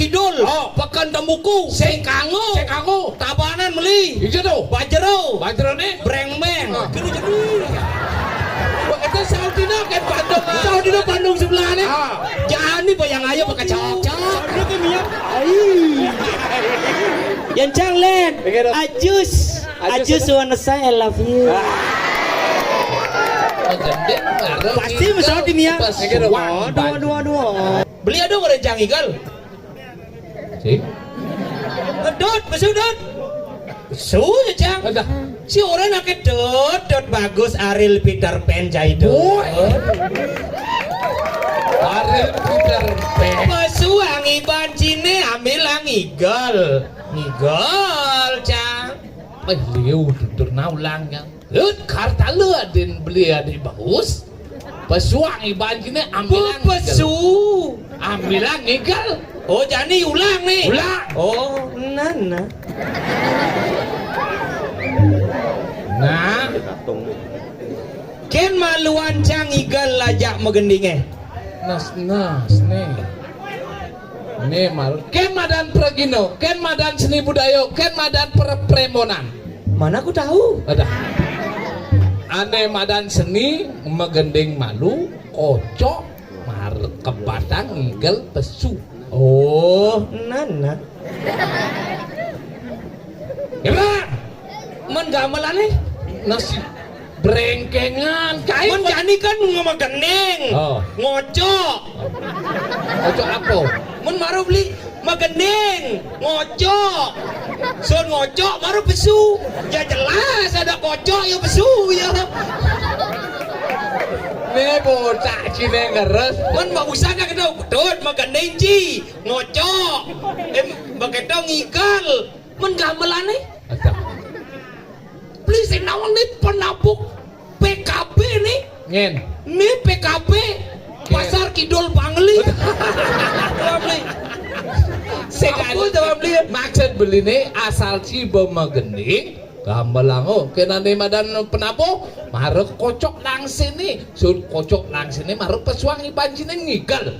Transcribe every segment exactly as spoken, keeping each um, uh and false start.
Kidul, oh. Peken Tembuku, sing kanggo, sing kanggo. Tabanan meli. Iya to. Bajero. Bajerone? Brengmeng. Ah. Gini, gini. Wah, itu Saudina kan Bandung. Ah. Saudina Bandung sebelah nih. Ah. Jani bayang ayo pakai cocok. Saudina kan Mia. Ai. Yang cang len. Iya to. Ajus. Ajus. Ajus wanna say I love you. Ah. Pasti mesot di Mia. Pas. Iya to. Aduh, aduh, aduh. Beli ada orang cang igal. Si? Dot, besu, Dot. Besu ya, Cang. Ada. Si orang nake Dot, Dot bagus Ariel Peter Pan jai Dot. Woi. Ariel Peter Pan. Besu angi bancine ambil angi gol. Ngigol, Cang. Eh, liu tutur naulang, Cang. Lut karta lu adin beli adik bagus. Pesuang iban kini ambilan. Pesu. Ambilan ngigal. Oh, jani ulang nih. Ulang. Oh, nana. Nah. Ken maluan cang igal lajak magendinge. Nas, nas, nih. Nih, mal. Ken madan pragino, ken madan seni budaya, ken madan pre-, premonan. Mana aku tahu? Ada. Ane madan seni magending malu, kocok, mar kebatang ngigel pesu. Oh, nana. Kira. Men gamelane? Nasi brengkengan. Kae men jani kan ngemagending. Oh. Ngocok. Ngocok apa? Men maru beli magending, ngocok. Sun ngocok baru pesu. Ya jelas ada kocok ya pesu ya. Nih bocah cine ngeres. Men mau usah kan kena betul magending ci, ngocok. Em, begitu ngigal. Men gamelane? Ada. Beli sing nawang nih penabuk P K B nih. Ngen. Nih P K B. Ngen. Pasar Kidul Bangli. Coba beli. Sing aku coba beli. Maksud beli nih asal ciba magending. Gamelang oh, kenane madan penabuk, marek kocok nang sini. Sun kocok nang sini, marek pesuang iban sini ngigal.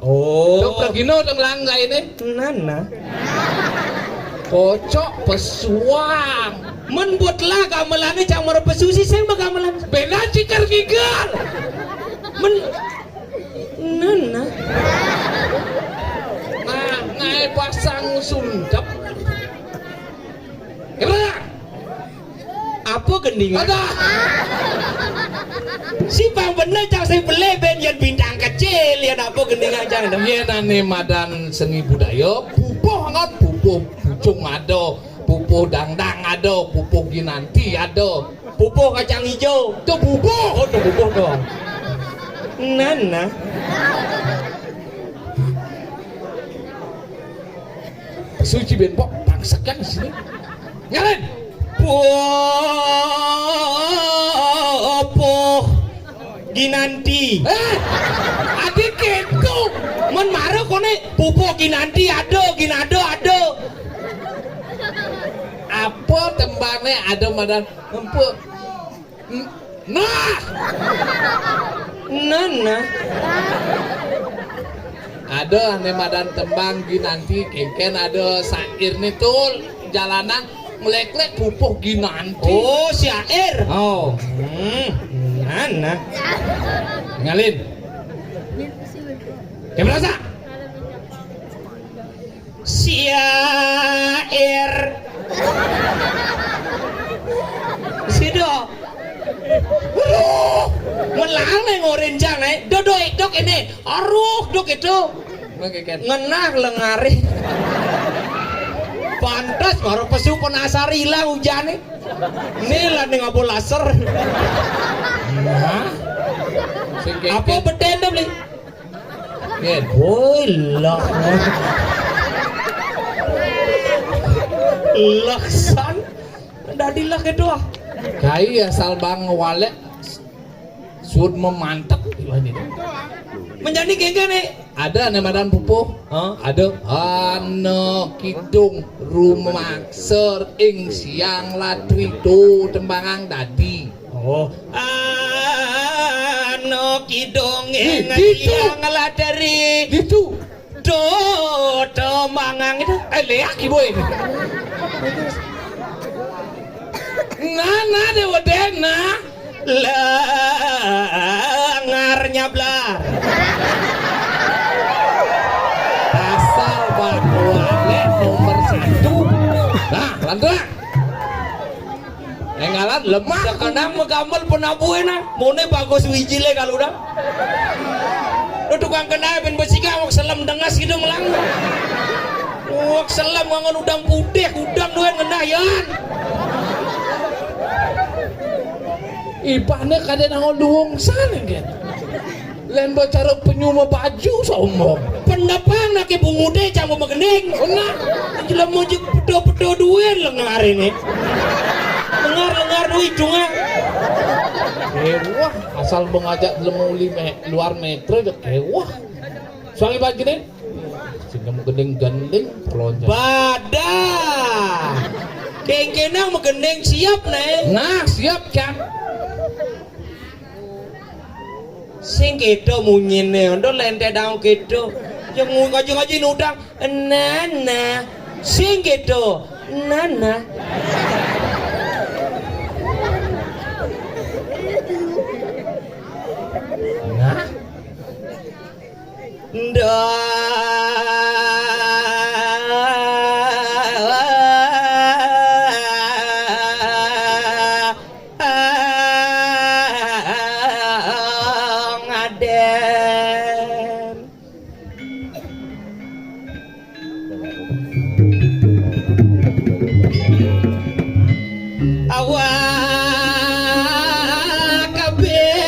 Oh. Tok pragino teng langga ini. Nana. Kocok pesuang. Men buat lah gamelane cang marep pesu sih sing gamelan. Beda cikar gigal. Men nana. Nah, nae pasang sundep. Kira. Apa gendingan? Ada. Si bang bener cang sing beli ben yen bintang kecil yen apa gendingan cang. Yen ane madan seni budaya, pupuh ngot, pupuh pucung ada, pupuh dangdang ada, pupuh ginanti ada. Pupuh kacang hijau. Tuh pupuh. Oh, tuh pupuh dong. Nana. Suci ben pok pangsekan sini. Nyalen. Pupuh ginanti. Eh, adik itu. Men mara kone pupuh ginanti ada, ginado ada. Apa tembangnya ada madan empuk. N-, nah. Nana. Ada ane madan tembang ginanti kengken ada syair nih tul jalanan melek-lek pupuh ginanti. Oh, syair. Oh. Hmm, nana. Ngalin. Kayak berasa? Syair. Sido. Aduh, melang nih ngorin jang nih. Dodo dok ini. Aruh dok itu. Ngenah lengari. Pantas baru pesu penasar hilang hujan nih. Ini lah nih ngabo laser. Nah. Apa beten tuh beli? Yen. Woi, lah. Laksan. Dadi lah gitu ah. Kai asal bang walek sud memantek gimana ini? Menjadi gengge nih. Ada nih madan pupuh. Hah? Ada. Ana kidung rumaksar ing siang latri do tembangang dadi. Oh. Ana kidung ing siang latri. Gitu. Do Eh, leak ibu ini. Nah, nah, deh, wadah, nah. Lengar nyablar. Asal bakuane nomor satu. Nah, lanjut. Enggalan lemah. Sekenang megamel penabuhe, nah. Mone bagus wijile kalau udah. Lu tukang kenai ben besiga wak selem dengas gitu melang. Wak selem ngangon udang putih, udang duen ngenah, yan. Ibane kade nang luwung sane, gen. Len bacara penyuma baju sombong. Pendapang nake bungude campur magending. Benar. Jelema jek pedo-pedo duit lengar ini. Lengar-lengar duit cunga. Kewah, asal mengajak jelema uli me-, luar metro aja kewah. Suami baju nih. Sing magending-gending peloncat. Badah. Kengkenang magending siap, ne. Nah, siap, Cang. Sing kedo munyine, ondo lente daun kedo. Yang mu-, kaji-kaji nudang, "Nana." Sing kedo, "Nana." Nah. Nda. Ngaden. Awak kabeh.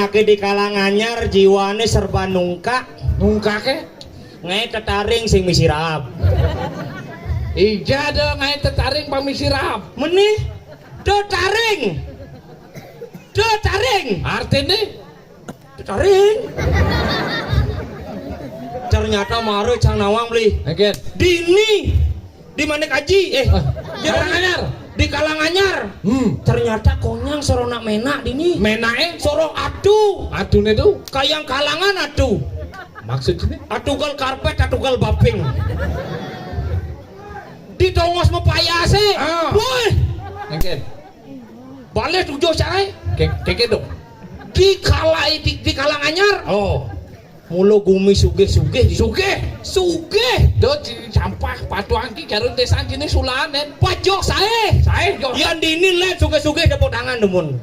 Ake di Kalanganyar jiwane serba nungkak. Nungkake? Ngae tetaring sing misi raab. Ija do ngae tetaring pang misi raab. Meni tetaring. Tetaring. Artine? Tetaring. Ternyata mare cang nawang beli. Nggih. Dini di Manik Aji, eh, Ah, Karanganyar. Di Kalanganyar. Hmm. Ternyata konyang soroh nak menak dini. Menake? Soroh atu. Atune tu? Kayang kalangan atu. Maksudnya? Atukel karpet, atukel baping. Di tongos mapayase. Ah. Woi. Nggih. Balik tujuh sae. Ke-, keke dong. Di kala-, di, di Kalanganyar. Oh. Mula gumi sugih-sugih. Sugih. Sugih. Do di sampah patuan ki karo desa jene sulanen. Pajok sae. Sae, jo. Yan dini len sugih-sugih tepuk tangan demun.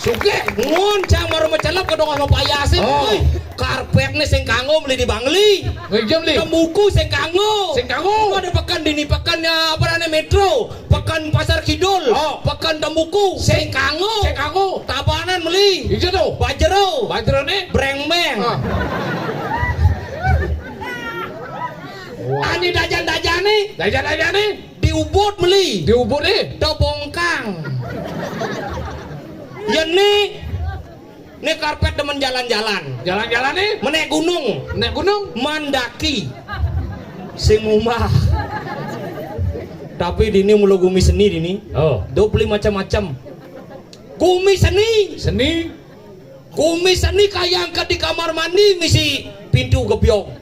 Sugih. Ngun cang mara macelep ke tongos mapayase. Oh. Woi, karpetne sing kanggo meli di Bangli. Ngejem li. Tembuku sing kanggo. Sing kanggo. Ada peken dini peken ya, apa namanya, Metro. Peken Pasar Kidul, Oh. Peken Tembuku, Sing-, sing kanggo. Sing kanggo. Tabanan meli. Ijo to. Bajero. Bajerone? Brengmeng. Ah. Wah. Ani dajan-dajane? Dajan-dajane? Di Ubud meli. Di Ubud, eh? Do bongkang. Yeni Nih karpet demen jalan-jalan. Jalan-jalan nih? Menek gunung. Menek gunung? Mandaki. Sing mumah. Tapi dini mula gumi seni dini. Oh. Do beli macam-macam. Gumi seni. Seni. Gumi seni kayang ke di kamar mandi misi pintu gebyok.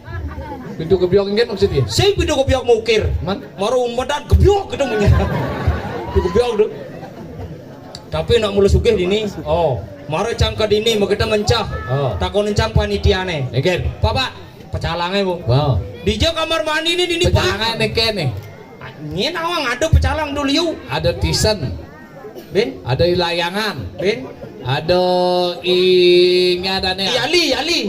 Pintu gebyok nggih maksudnya? Sing pintu gebyok mukir. Man? Mara umpedan gebyok gitu punya. Pintu gebyok tu. Tapi nak mula sugih dini. Oh. Mara cang ke dini, makita ngencah. Oh. Takon cang panitiane. Nggih. Pak, Pak, pecalange, Bu. Wow. Dija kamar mandi ni dini, Pak? Pecalange neke nih. Nyen awang ada pecalang dulu, yu. Ada tisen. Bin? Ada ilayangan. Bin? Ada i-, nya ada nih. Yali, yali.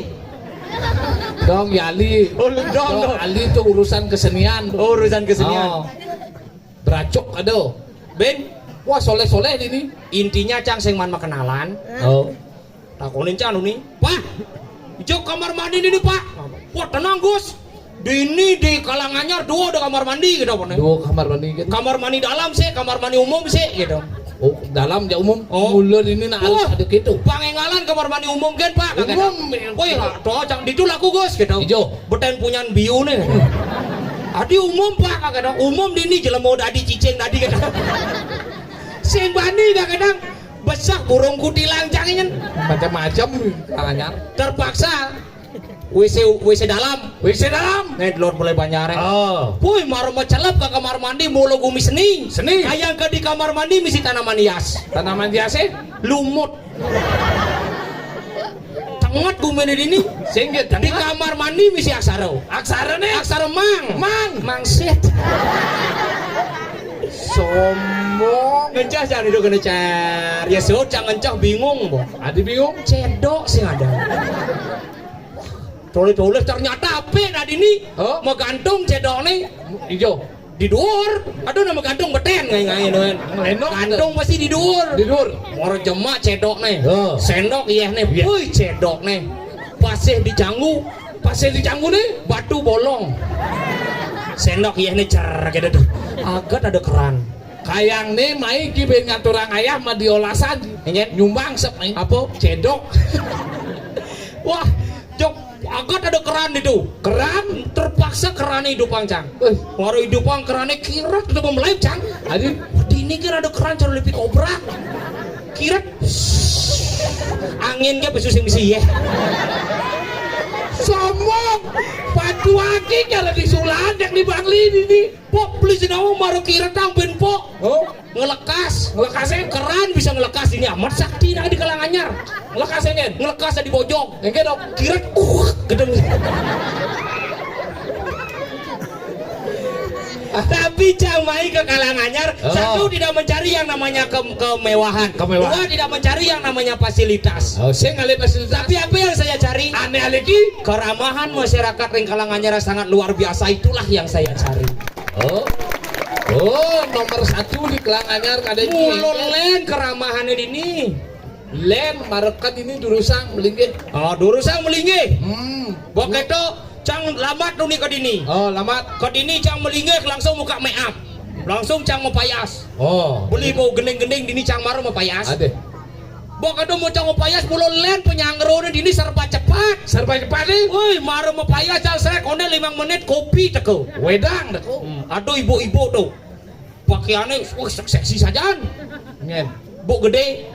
Dong, yali. Oh, dong, dong, dong. Ali itu urusan kesenian. Oh, urusan kesenian. Oh. Beracuk ada. Bin? Wah, soleh-soleh ini. Intinya cang sing man makenalan. Oh. Takonin cang ni, "Pak, ijo kamar mandi ini, Pak?" "Wah, tenang, Gus. Dini di Kalanganyar dua ada kamar mandi," gitu, Pak. Dua kamar mandi gitu. "Kamar mandi dalam sih, kamar mandi umum sih," gitu. Oh, dalam ya umum. Oh. Mula ini nak Wah, ada gitu. Pangengalan kamar mandi umum kan, Pak? Umum. Woi, lah, toh, cang ditu laku, Gus, gitu. Ijo. Beten punyan biu nih. Adi umum, Pak, kagak ada. Umum dini jelema dadi cicing tadi, kagak. Sing bani, kagak ada. Besak burung kutilang, cang, nyen. Macam-macam, Kalanganyar. Terpaksa. W C, W C dalam. W C dalam. Nih, dulur mulai banjare. Oh. Woi, mara macelep ke kamar mandi, mula gumi seni. Seni. Kayang ke di kamar mandi misi tanaman hias. Tanaman hias, eh? Lumut. Tenget gumine dini. Sing nggih, tenget. Di kamar mandi misi aksara. Aksarane? Aksara mang. Mang. Mangsit. Sombong. Ngencah jangan itu kena car. Ya, sudah jangan ngencah, bingung, Bu. Adi bingung? Cedok sing ada. Tulis-tulis ternyata apik nah dini. Oh. Magantung cedokne. Ijo. Di dhuwur, aduh, nama gantung beten, ngai-ngai, no. Ngelendok. Gantung pasti di dhuwur. Di dhuwur. Mara jemak cedokne. Oh. Sendok iyehne. Iya. Woi, cedokne. Pasih dicanggu. Pasih dicanggu nih? Batu bolong. Sendok iyehne cer gitu tuh. Aget ada keran. Kayang nih mai ki ben ngaturang ayah ma diolasan. Inggih. Nyumbang sep mai. Apa? Cedok. Wah, jok, aget ada keran itu. Keran? Terpaksa kerannya hidupang, cang. Eh. Mara hidupang kerannya kirat itu pembelai, cang. Adi? Dini kira ada keran cara lepi kobra. Kirat. Angin ke besus yang bisi ya. Sombong. Patuaki kalau disulan yang di Bangli ini. Pok, beli sinawa mara kirat tang ben, Pok. Oh. Ngelekas. Ngelekase? Keran bisa ngelekas, ini amat sakti nak di Kalanganyar. Ngelekase, ngen? Ngelekas di bojong. Nggih, dong. Kirat, uh, gedeng. Tapi cang mai ke Kalanganyar, Oh. satu tidak mencari yang namanya ke-, kemewahan. Kemewahan. Dua tidak mencari yang namanya fasilitas. Oh, saya ngalih fasilitas. Tapi apa yang saya cari? Aneh aliki. Keramahan masyarakat ring Kalanganyar sangat luar biasa, itulah yang saya cari. Oh. Oh, nomor satu di Kalanganyar kada ini. Mula len keramahane dini. Lén, marep ka dini durusang malinggih. Oh, durusang malinggih. Hmm. Mbok kéto cang lambat nuni ka dini. Oh, lambat. Ka dini cang malinggih langsung muka make up. Langsung cang mapayas. Oh. Beli mau gending-gending dini cang mara mapayas. Adéh. Mbok kéto mau cang mapayas mula lén panyanggroné dini serba cepat. Serba cepat nih. Woi, mara mapayas cang srek, kondén limang menit kopi teka. Wédang teka. Hmm, aduh ibu-ibu tuh. Pakaiané wah, sek-, seksi sajaan. Ngén. Buk gedé.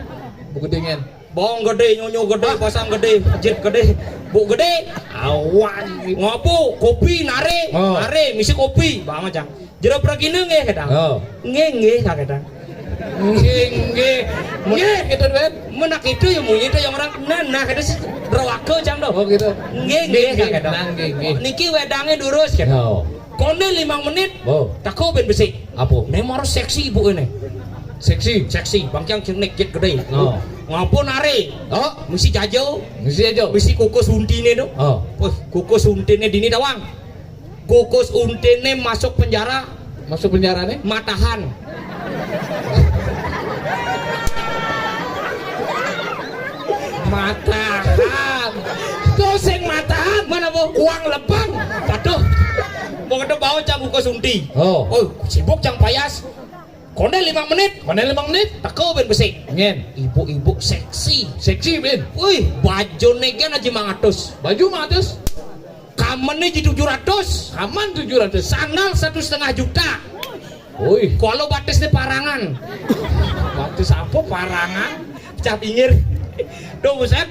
Buk gedé ngén. Bawang gedé, nyonyo gedé, pasang gedé, pejit gedé, buk gedé. Awan. Ngapa? Kopi naré, oh, naré misi kopi. Bang Ajang. Jero pragina nggih, kadang. Oh. Nggih, nggih, kadang. Nggih, nggih. Nggih, gitu, Ben. Menak itu ya munyi itu yang orang, nah, nah, kata si Rawaka jam tuh. Oh, gitu. Nggih, nggih, nggih, nggih, kadang. Nah, nggih, nggih. Niki wedangnya durus, gitu. Oh. Kone limang menit, oh, teko ben besik. Apa? Né mara seksi ibu ini. Seksi? Seksi, bangkiang cenik jet gedé. Oh. Ngapa naré? Oh. Misi jaja. Misi jaja. Misi kukus untiné tuh. Oh. Wah, kukus untiné dini tawang. Kukus untiné masuk penjara. Masuk penjara nih? Matahan. Matahan. Tuh sing matahan. Mana, Bu? Uang lebang. Aduh. Mau ketemu bau cang kukus unti. Oh. Oh, sibuk cang payas. Kone lima menit. Kone lima menit. Teko ben besik. Ngén. Ibu-ibu seksi. Seksi, Ben. Wih, bajuné kan aja mangatus. Baju mangatus. Kamené di tujuh ratus. Kamen tujuh ratus. Sandal satu setengah juta. Wih. Kalau batisnya parangan. Batis apa parangan? Pecah pinggir. Duh, buset.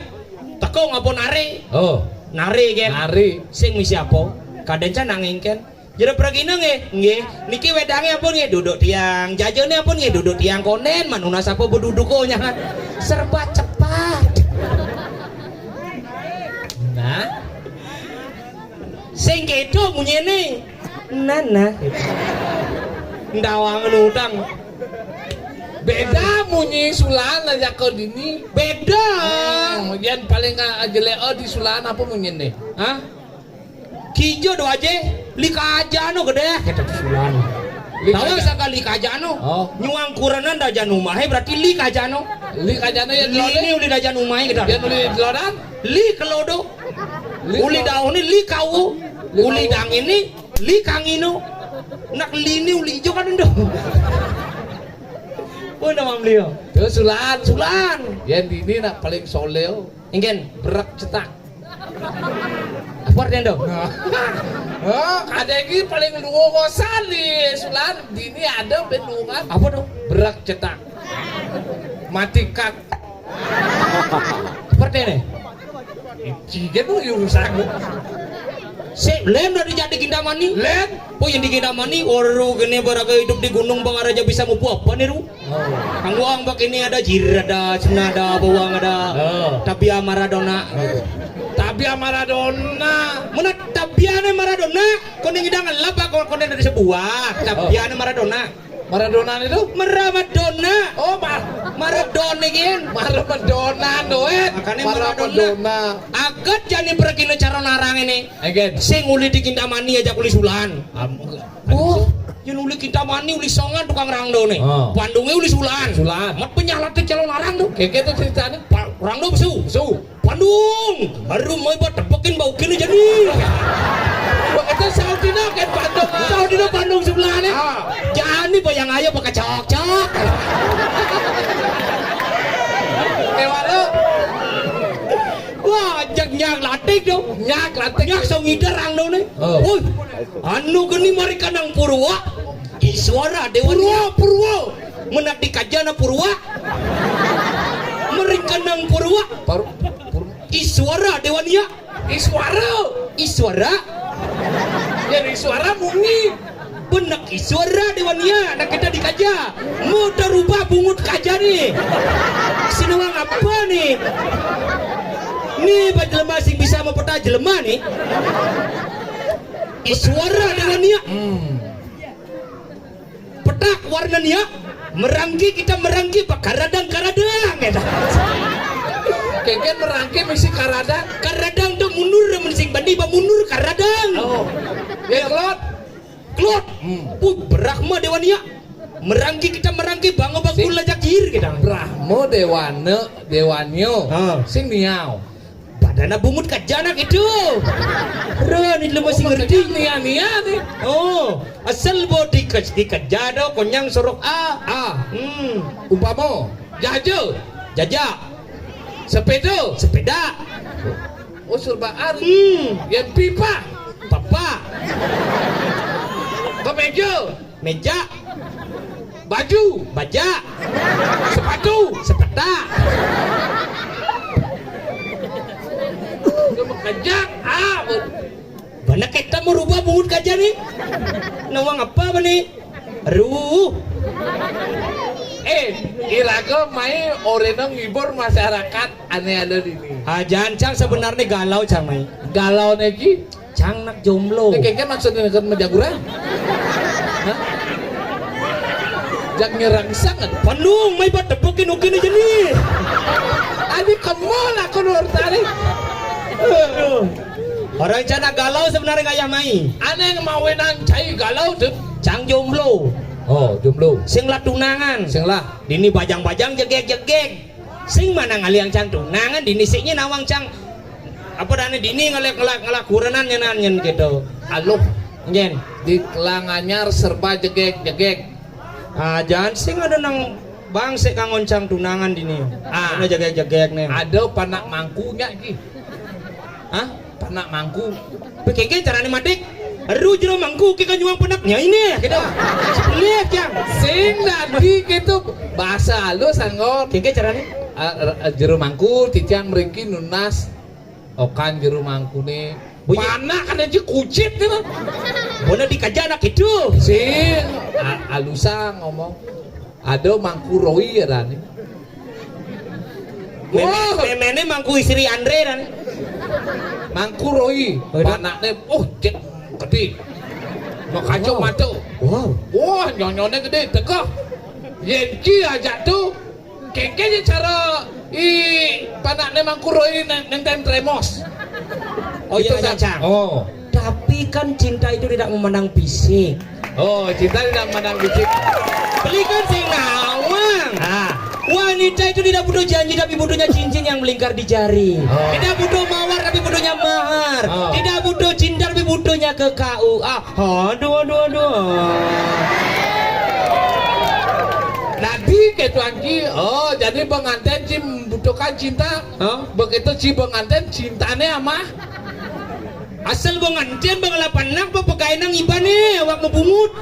Teko ngapa naré? Oh. Naré, kan? Naré. Sing misi apa? Kadén can nanging, kan? Jero pragina nggih, nggih. Niki wedangnya ampun nggih, duduk tiang. Jajané ampun nggih, duduk tiang. Kondén, manunas apa beduduk kok, nyangan. Serba cepat. Nah. Sing kéto munyiné. Nah, nah. Ndawangan utang. Beda munyi sulaan aja kok dini. Beda. Hmm, yén paling, ah, jelék, oh, di sulaan apa munyiné? Hah? Kijo do aja, li kajano gedé, kata sulaan. Li kajano. Tahu sangka li kajano? Oh. Nyuang kurenan da janu mahe berarti li kajano. Li kajano ya, li ini uli da janu mahe gedé. Ya, uli dolan. Li kelodo. Uli daun ini li kawo. Uli dang ini li kangino. Nak li ini uli ijo kan endo. Oh, nama beliau. Terus sulaan. Sulaan. Yén dini nak paling soleo. Ingin. Berak cetak. Apa artinya, Dok? Nah. Oh, kadé iki paling luwung kosan di sulaan, dini ada ben luwungan. Apa, Dok? Berak cetak. Mati kak. Apa artinya? Iki kan urusan. Sik, lén dari jadi Kintamani. Lén. Oh, yang di Kintamani, waru kene baraga hidup di gunung bang raja bisa mupu apa nih, Ru? Oh. Kang Wong bak ini ada jir, ada Cina, ada bawang, ada. Oh. Tabia Maradona. Oh. Tabia Maradona. Mana tabiane Maradona? Kau ning idang laba kau kau dari sebuah. Tabiane Maradona. Maradona itu? Meramadona. Oh, Mar- Maradona gin. Maramadona, doet. Makanya Maradona. Maramadona. Agat jani pergi cara narang ini. Again. Sing uli di Kintamani aja uli sulan. Am- Oh, yang uli Kintamani, uli songan tukang rangdo nih. Oh. Pandungnya uli sulan. Sulan. Mat penyalat calon arang tuh. Kayak gitu ceritanya. Pa- rangdo besu. Besu. Pandung. Baru mau buat tepekin bau kini jadi. Wah, itu Saudina kan Pandung. Ah. Saudina Pandung sebelah nih. Ah. Jangan nih bayang aja pakai cok-cok. Kayak mana? Wah, jak nyak latih dong. Nyak latih. Nyak song ida rangdo nih. Oh. Woi, anu geni mari kanang Purwa. Iswara Dewa Purwa, Purwa. Menak di kajana Purwa. Meri kanang Purwa. Paru- Pur- Iswara Dewaniya. Iswara. Iswara. Jadi suara munyi. Benak Iswara Dewaniya. Nak kita di kaja. Mau terubah bungut kaja nih. Sinawang apa nih? Nih, bak jelema sing bisa mempeta jelema nih. Iswara Dewaniya. Hmm. Petak warnanya merangki kita merangki pak karadang karadang ya. Kengken merangki misi karadang. Karadang tuh mundur men sing bandi ba mundur karadang. Oh. Ya kelot. Kelot. Hmm. Puh, berahma dewania. Merangki kita merangki bango bagul aja kir gitu. Brahma Dewana Dewanyo. Ha. Sing niau. Badana bungut kajana gitu. Ron itu masih ngerti. Nia-nia nih. Oh, asal bodi kes dikeja do konyang sorok a. Ah. Hmm. Umpama. Jaja. Jaja. Sepeda. Sepeda. Oh, serba ar. Hmm. Yang pipa. Papa. Kemeja. Meja. Baju. Baja. Sepatu. Sepeta. Kejak. Ah. Bana kita mau rubah bungut kaja nih. Nawang apa bani? Ruh. Eh, iraga mai orena ngibur masyarakat ane ada di ini. Ah, jancang sebenarnya galau cang mai. Galau neki. Cang nak jomblo. Ini kayaknya maksudnya kan menjaguran. Hah? Jak nyerang sangat. Penuh mai buat tepukin ukin aja nih. Adi kemol aku luar tadi. Aduh. Orang cana galau sebenarnya ngayah mai. Aneh mawinan cai galau tuh. Cang jomblo. Oh, jomblo. Sing lah tunangan. Sing lah. Dini bajang-bajang jegeg-jegeg. Sing mana ngaliang cang tunangan dini siknya nawang cang. Apa dana dini ngelak ngelak ngelak kurenan nyenan nyen gitu. Aluh. Nyen. Di Kelanganyar serba jegeg-jegeg. Ah, jangan sing ada nang bang sik kangon cang tunangan dini. Ah. Ada jegeg-jegeg nih. Ada panak mangkunya ki. Hah? Panak mangku. Pikir carane madik. Ru jero mangku ki kanyuang penaknya ini gitu. Lihat yang. Sing dadi gitu bahasa halus anggon. Kengke carane. Ah, ah, jero mangku titiang mriki nunas okan jero mangkune. Bunyi. Panak kan aja kucit gitu. Bona dikaja anak itu. Sing a- alusa ngomong. Ada mangku Roy ya Rani. Meme, memene mangku istri Andre dan. Mangku Roy, oh, panakne oh cek gede. Mau kacau mata. Wow. Wah, nyonyone gede, tegah. Yenki aja tuh. Kengkenya cara i panakne mangku Roy nenten tremos. Oh iya, Cang. Oh. Tapi kan cinta itu tidak memandang fisik. Oh, cinta tidak memandang fisik. Beli kan sing nawang. Ah. Wanita itu tidak butuh janji tapi butuhnya cincin yang melingkar di jari. Oh. Tidak butuh mawar tapi butuhnya mahar. Oh. Tidak butuh cinta tapi butuhnya ke K U A. Aduh, aduh, aduh. Nanti ke tuanki, oh jadi pengantin cim butuhkan cinta. Hah? Begitu ci pengantin cintane ama. Asal pengantin bang lapan nak apa pegawai nang iba nih awak mau bungut.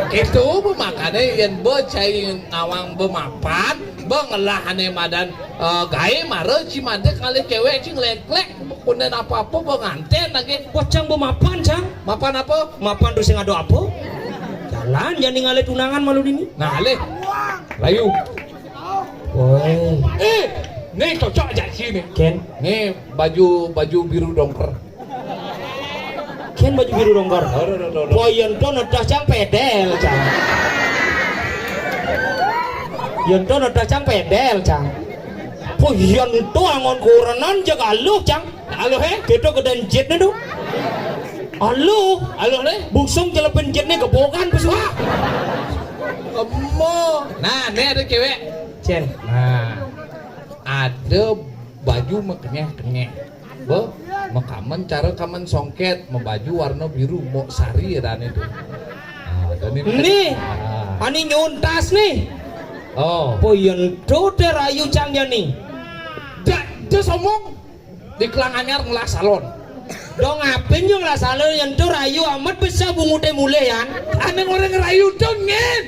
Itu makanya yang becai nawang bemapan bang lah ane madan eh, gawe mara ci mantek kali cewek ci ngeleklek kunen apa-apa pengantin lagi. Wah cang bemapan cang. Mapan apa? Mapan terus yang ada apa? Jalan jadi ngale tunangan malu dini. Nah, alih. Layu. Woi. Eh, nih cocok aja sini. Ken. Nih baju baju biru dongker. Ken baju biru dongker. Aduh, aduh, aduh, aduh. Wah, yen to nedah cang pedel cang. Yen to nedah cang pedel cang. Wah, yen to angon kurenan jeg aluh cang. Aluh eh? Keto kedan jetne to. Aluh. Aluh ne? Busung jelepen jetne gebogan busung. Wah. Emo. Nah, ne ada cewek. Cen. Nah. Ada baju mekenyeh-kenyeh. Bo, mekamen cara kamen songket, mebaju warna biru, mok sari ya dan itu. Nah, dan ini Nih, ah. Ani nyuntas nih. Oh. Po yen to te rayu cang jani. Dak, dia sombong. Di Kelanganyar ngelah salon. Dong apin yo ngelah salon yen to rayu amat besar bungute mulai yan. Ane orang rayu to ngen.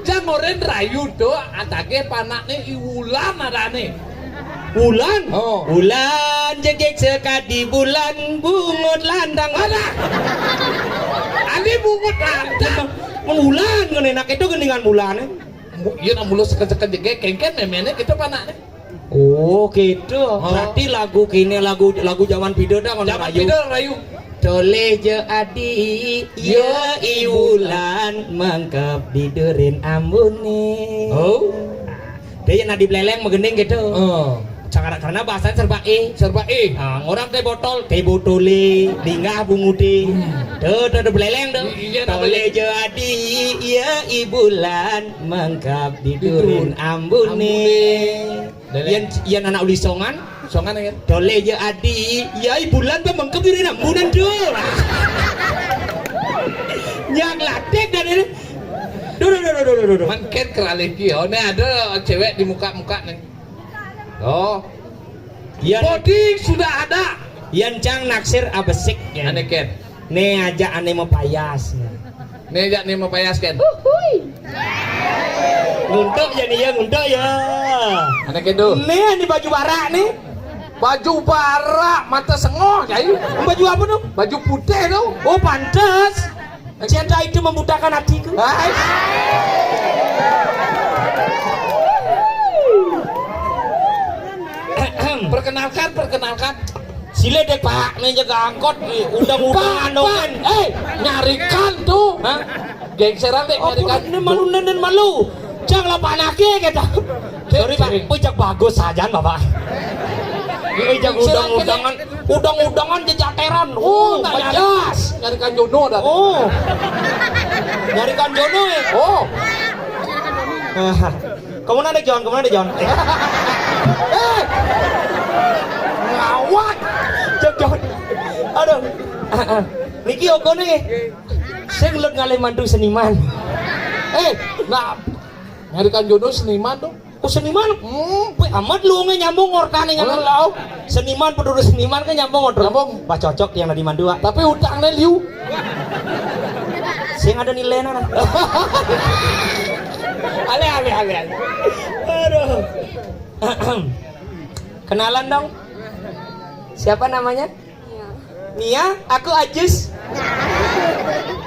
Jang orang rayu to atage panakne i Wulan adane. Wulan? Oh. Wulan jegek sekadi bulan bungut landang. Ada. Ane bungut landang. Wulan ngene nak itu gendingan Wulan. Iya nak mulus seken-seken jegek kengken memene gitu panakne. Oh, gitu. Oh. Berarti lagu kini lagu lagu zaman pida dah zaman rayu. Zaman pida rayu. Toleh je adi, ya iwulan mangkep didurin ambune. Oh. Dia nak dibeleleng megening gitu. Oh. Cakar-, karena bahasanya serba E. Serba E. Ah, orang teh botol, teh botole, linggah bungude. Hmm. Tuh, tuh, tuh, beleleng tuh. I-, iya, tole namanya. Jadi, iya, i bulan mengkap di duren. Di duren ambune. Ambune. Beleleng. Yen, yen anak uli songan. Songan ya? Tole jadi, iya, i bulan tuh mengkap di duren ambunan tuh. Nyak latik dan ini. Duh, duh, duh, duh, duh, duh, duh. Man ket keralih ki, oh, ini ada cewek di muka-muka nih. Oh. Yan, body sudah ada. Yan cang naksir abesik, yan. Ane ken. Ne aja ane mau payas. Ne aja ane mau payas, ken. Uhuy. Nguntuk ya nih ya, nguntuk ya. Ane ken tuh. Ne, ane baju barak nih. Baju barak, mata sengoh, Cai. Baju apa tuh? Baju putih tuh. Oh, pantes. Cinta itu membutakan hatiku. Hai. Perkenalkan, perkenalkan. Sile dek, Pak, nih jaga angkot nih, undang-undangan. Pak, dong, Pak, kan. Eh, nyarikan tuh. Hah? Gengseran dek, apa nyarikan. Ini malu, nenen malu. Jangan lupa anaknya kita. Sorry, Pak. Cek. Ujak bagus saja, Bapak. Ini ujak undang-undangan, undang-undangan jejateran. Oh, oh, nggak nyari. Nyarikan jono dah. Oh. Nyarikan jono ya? Oh. Kamu nade, Jon? Kamu nade, Jon? Eh. Ngawak. Jog, Jon. Aduh. Niki ogo nih. Sing lut ngalih mantu seniman. Eh, nah, nyarikan jono seniman tuh. Oh, seniman? Hmm. Wih, amat lu nge nyambung orkane nyambung. Oh, lau. Seniman, pedulur seniman kan nyambung order. Nyambung. Wah, cocok yang tadi mandu, Pak. Tapi utangnya liu. Sing ada nilainya, nah. Ale, ale, ale, ale. Aduh. Kenalan dong. Siapa namanya? Mia, aku Ajus.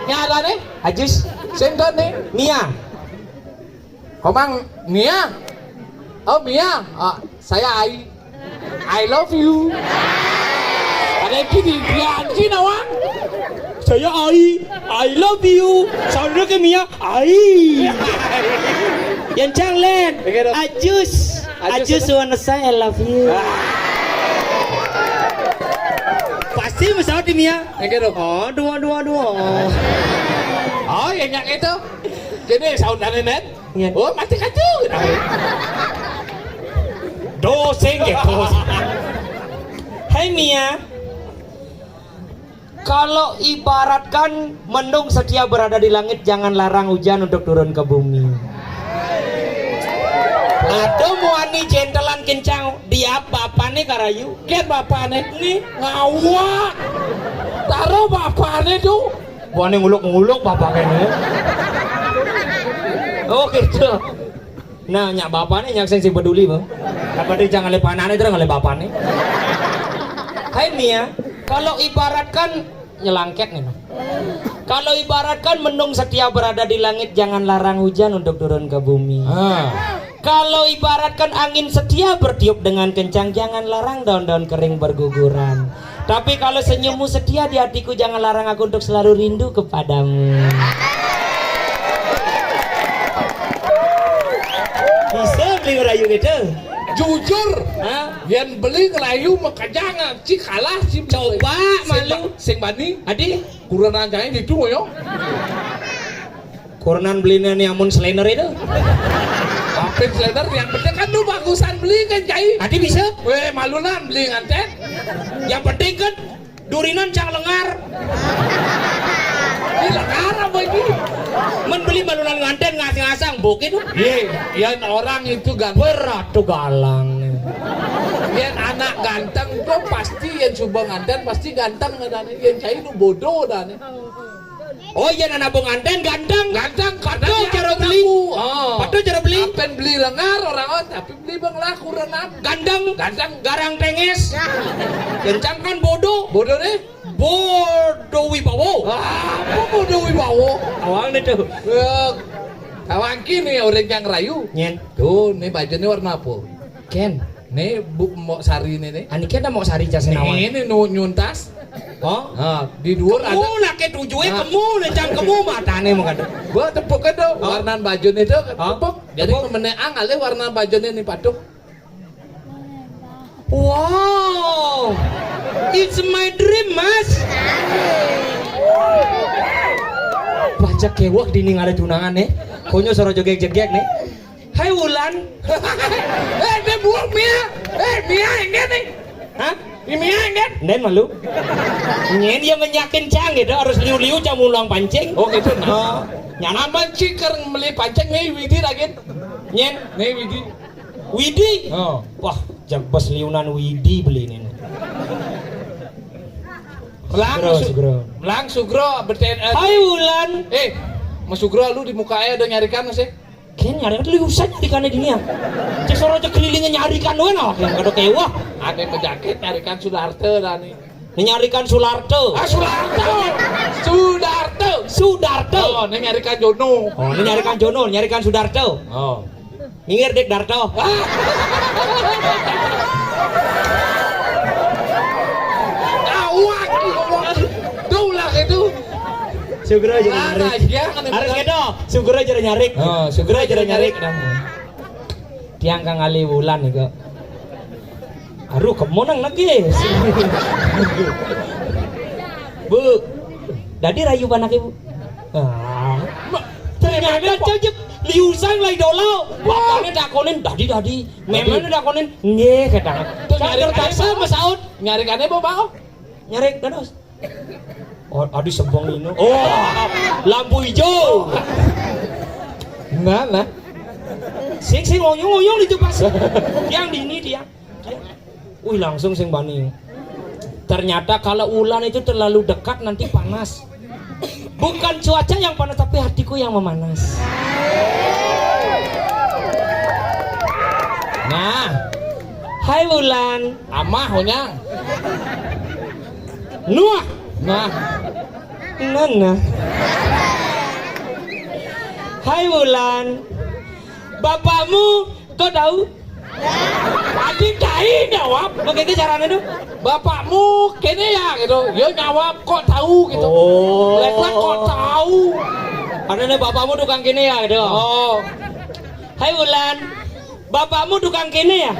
Nya apa nih? Ajus. Sing nih. Mia. Komang Mia. Oh, Mia. Ah, saya Ai. I love you. Ada gini, dia anjing awang. Saya Ai. I love you. Saudara ke Mia. Ai. Yang cang len. Ajus. Ajus, Ajus apa? Wanna say I love you. Ah. Pasti mesawat di Mia. Yang gitu. Oh, dua, dua, dua. Oh, yang nyak itu. Jadi, saudara nen. Iya. Oh, mati kacu. Doseng ya, doseng. Hai Mia, kalau ibaratkan mendung setia berada di langit, jangan larang hujan untuk turun ke bumi. Aduh, muani jentelan kencang, diap bapane karayu. Ken bapane. Nih. Ngawak. Taruh bapane tuh. Buane nguluk-nguluk bapak kene. Oh, gitu. Nah, nyak bapane nyak sing, sing peduli, Bang. Apa dia jangan le panane terus ngale bapane. Hai Mia, kalau ibaratkan nyelangkek nih, Bang. Kalau ibaratkan mendung setia berada di langit, jangan larang hujan untuk turun ke bumi. Ah. Kalau ibaratkan angin setia bertiup dengan kencang, jangan larang daun-daun kering berguguran. Tapi kalau senyummu setia di hatiku, jangan larang aku untuk selalu rindu kepadamu. Bisa beli ngerayu gitu? Jujur. Hah? Yang beli ngerayu makanya ci kalah ci. Coba sing malu. Ba-, sing bani. Adi. Kurang aja itu yo. Kurenan belinya nih amun slender itu. Apin slender, yang penting kan lu bagusan beli kan, Cai. Adi bisa? Weh, malunan beli nganten. Yang penting kan durinan cang lengar. Ini lengar apa ini? Men beli malunan nganten ngasang-ngasang bukit. Iya, yang orang itu ganteng. Berat tuh galang. Yang anak ganteng tuh pasti yang coba nganten pasti ganteng, katanya. Yang Cai lu bodoh dah nih. Oh iya, anak pengantin ganteng. Ganteng, karena patuh dia cara beli. Ngaku. Oh. Patuh cara beli. Apen beli lengar orang, oh, tapi beli bang laku renat. Ganteng. Ganteng. Garang tengis. Kencang kan bodoh. Bodoh nih. Bodoh wibawa. Ah, apa bodoh wibawa? Awang nih tuh. Ya, kawan kini orang yang rayu. Nyen. Tuh, nih bajunya warna apa? Ken. Nih, Bu, mau sari nih, nih. Ani kita mau sari jas nih, nawang. Ini nu nyuntas. Oh? Nah, di luar ada. Kemu nak ke tujuh, eh, nah. Kemu, lencang kemu, matane mau kado. Gua tepuk itu, oh. Warna baju nih tuh, oh. Tepuk. Jadi tepuk. Memenang alih warna baju nih, nih, patuh. Wow, it's my dream, Mas. Pajak kewak dini ngalih tunangan, eh. Konyo soro jegek-jegek, nih. Hai, Wulan. Eh, dia buang Mia. Eh, Mia, enggak, nih. Hah? Ini Mia, enggak? Nen malu. Nyen dia menyakin cang gitu, harus liu-liu cang mulang pancing. Oh, gitu, nah. Oh. Nyaman. Aman sih, ker meli pancing nih, Widi lagi. Nyen. Nih, Widi. Widi. Oh. Wah, jag bos liunan Widi beli ini. Melang Sugro, Su-, Sugro. Melang Sugro, beten, eh. Hai, Wulan. Eh, Mas Sugro, lu di muka aja udah nyarikan, Mas, ya? Ken nyarikan, lu usah nyarikan di dunia. Cek soro cek kelilingnya nyarikan doang, nah, yang kada kewah. Ada penyakit nyarikan Sudarto dah nih. Ini nyarikan Sularto. Ah, Sularto. Sudarto. Sudarto. Oh, ini nyarikan Jono. Oh, ini nyarikan Jono, nyarikan Sudarto. Oh. Minggir, Dik Darto. Ah. Awak, awak. Tuh lah itu. Sugro aja. Ah, nyarik. Nah, iya, kan. Harus gitu. Sugro aja nyarik. Oh, Sugro aja nyarik. Tiang kang ali Wulan nih kok. Aduh, kemo nang lagi. Bu, dadi rayu panake, Bu. Ah. Ternyata cocok liusang lai dolo. Bapakne takonin, "Dadi, dadi." Memangnya takonin, "Nggih," katanya. Terus nyari terpaksa apa? Mesaut. Nyari kane apa, Pak? Nyari terus. Oh, adi sebong ini. Oh, lampu hijau. Nah, nah. Sing, sing, oyong, oyong itu pas. Yang di ini dia. Wih, langsung sing bani. Ternyata kalau Wulan itu terlalu dekat nanti panas. Bukan cuaca yang panas, tapi hatiku yang memanas. Nah. Hai, Wulan. Amah, Onyang. Nuah. Nah. Nana. Hai, Wulan. Bapakmu, kau tahu? Adi cai nyawab. Bagaimana caranya tuh? Bapakmu kene ya gitu. Yo nyawab, kok tahu gitu. Oh. Lek, lek, kok tahu? Karena bapakmu tukang kene ya gitu. Oh. Hai, Wulan. Bapakmu tukang kene ya?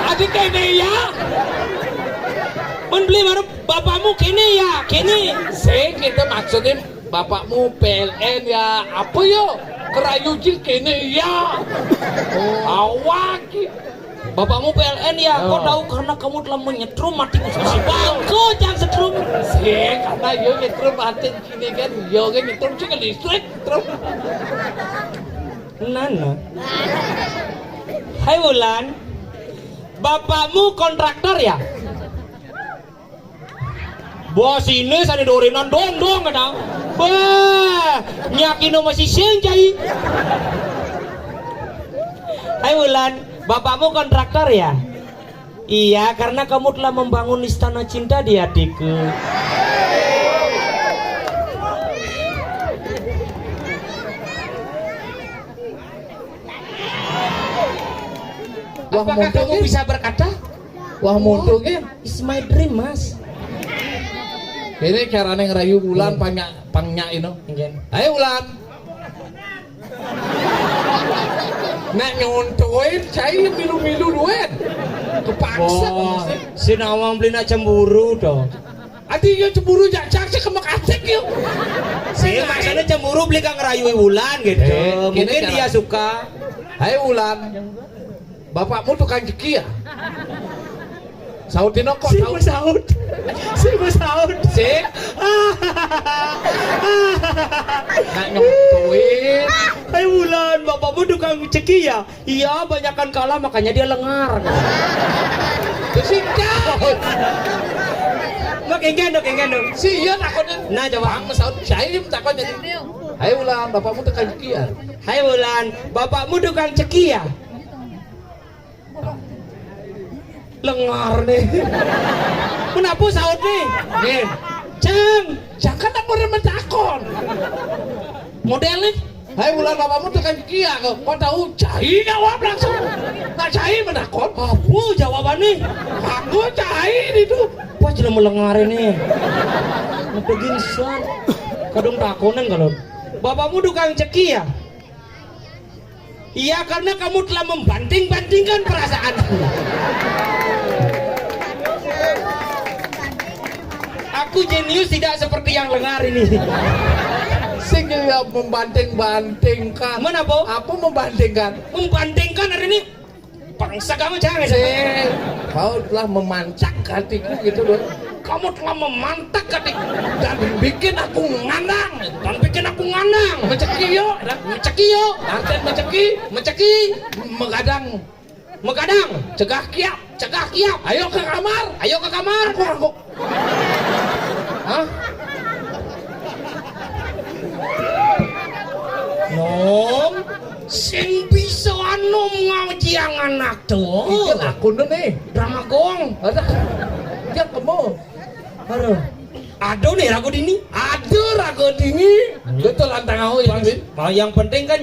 Adi kene ya? Mun beli baru bapakmu kene ya? Kene. Sing, kita maksudnya bapakmu P L N ya? Apa yo? Kerayu jil kene ya? Awak. Bapakmu P L N ya? Kok tahu? Karena kamu telah menyetrum mati. Bangko, jangan setrum. Sing, karena yo nyetrum mati kini kan. Yo kan nyetrum sih ke listrik, setrum. Nana. Hai, Wulan. Bapakmu kontraktor ya? Bos ini sane dorinan dong-dong kata. Bah, nyakino masih sing cai. Hai, Wulan, bapakmu kontraktor ya? Iya, karena kamu telah membangun istana cinta di hatiku. Wah, apakah kamu bisa berkata? Wah, montok ya. It's my dream, Mas. Ini carane ngerayu Wulan. Iya. Pangnya, pangnya ino. Iya. Ayo, Wulan. Nak nyontoin, saya milu-milu duit. Kepaksa. Wah, mesti. Si nawang beli nak cemburu dong. Adi yo cemburu jak cak sih kemek asik yo. Si maksudnya cemburu beli kang rayu Wulan gitu. Eh, mungkin dia suka. Hai Wulan, bapakmu tukang ceki ya? Sautin kok si tahu? Saut. Si saut. Si. Nak nyontoin. Hai Wulan, bapakmu tukang ceki ya? Iya, banyakan kalah makanya dia lengar. Terus singkat. Lo kengken dong, kengken dong. Si iya takutnya. Nah, coba. Bang, mesaut jaim takutnya. Hai Wulan, bapakmu tukang cekian. Hai Wulan, bapakmu tukang cekian. Lengar nih. Kenapa saut nih? Nih. Cang, jangan tak mau mentakon. Model nih. Hai Wulan, bapakmu tukang cekia kok. Kok tahu cai jawab langsung. Nah, cai menakon. Apa jawabannya? Aku cai itu. Pas jelema lengar ini. Udah gingsan. Kadung takonan kalau. Bapakmu tukang cekia? Iya, karena kamu telah membanting-bantingkan perasaanku. Aku jenius tidak seperti yang lengar ini. Sing ya membanding-bandingkan. Mana, Po? Apa membandingkan? Membandingkan hari ini bangsa kamu jangan. Sing, kau telah memancak hatiku gitu loh. Kamu telah memantak hati Dan bikin aku ngandang. dan bikin aku ngandang. Meceki yuk. Meceki yuk. Artian meceki, Meceki, megadang. Megadang, cegah kiap, cegah kiap. Ayo ke kamar, ayo ke kamar. Aku aku. Hah? Nom, sing bisa anom ngaji anak tuh. Aku nih. Drama gong. Ada. Dia kemo. Aduh. Aduh nih ragu dini. Ada ragu dini. Betul lantang aku ya, Bin. Nah, yang penting kan